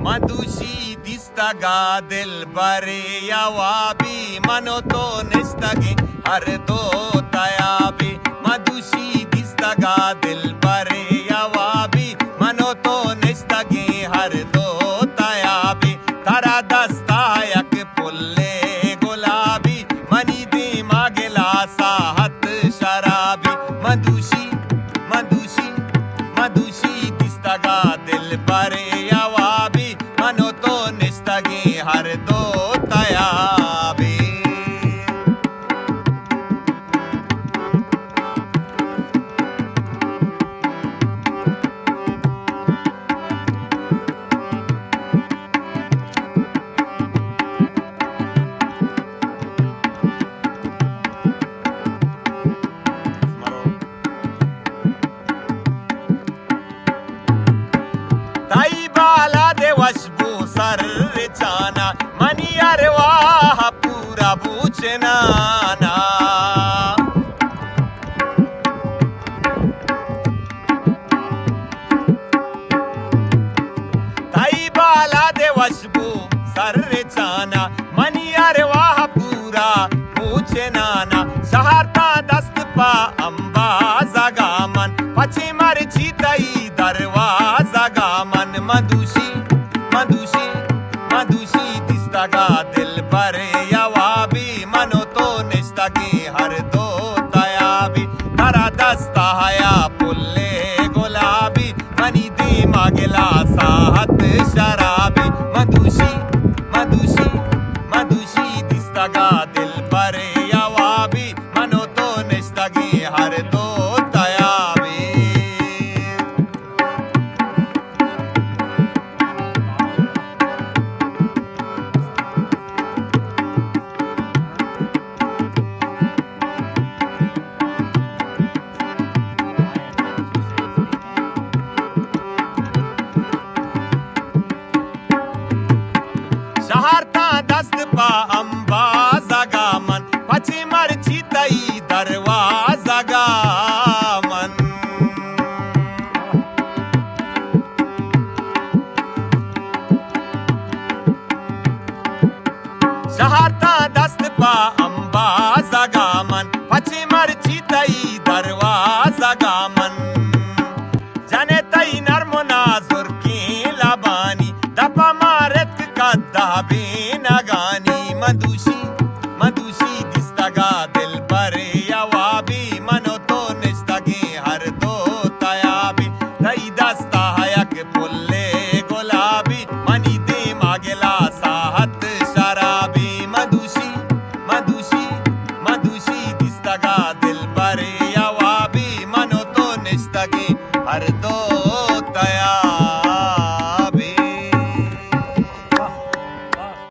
من دوشی دیستگا دلبرے یا وابی، من و تو نشتگیں ہر دو تیابی۔ من دوشی دیستگا دلبرے یا وابی، من و تو نشتگیں ہر دو تیابی۔ ترا دستا یک پلے گلابی، منی دیما گلاسا ہت شرابی۔ من دوشی، من دوشی، من دوشی دیستگا دلبرے یا وابی، من و تو نشتگیں ہر دو تیابی۔ تئی بالاد وشبو سر چانا، منی ارواح پورا بوچنانا۔ تئی بالاد وشبو سر چانا، منی ارواح پورا بوچنانا۔ شہر تا دست پا امبازگا من، پچے مرچی تئی دروازگا من۔ من دوشی، من دوشی، من دوشی دیستگا دلبرے یا وابی، من و تو نشتگیں ہر دو تیابی۔ ترا دستا ہیا پلے گلابی، منی دیما گلاسا ہت شرابی۔ من دوشی، من دوشی، من دوشی دیستگا دلبرے یا وابی، من و تو نشتگیں ہر دو تیابی۔ شہر تا دست پا امبازگا من، پچے مرچی تئی دروازگا من۔ شہر تا دست پا امبازگا من، پچے مرچی تئی دروازگا من۔ جنے تئی نرم و نازرکیں لبانی، دپا مارت کدہ بینگانی۔ من دوشی،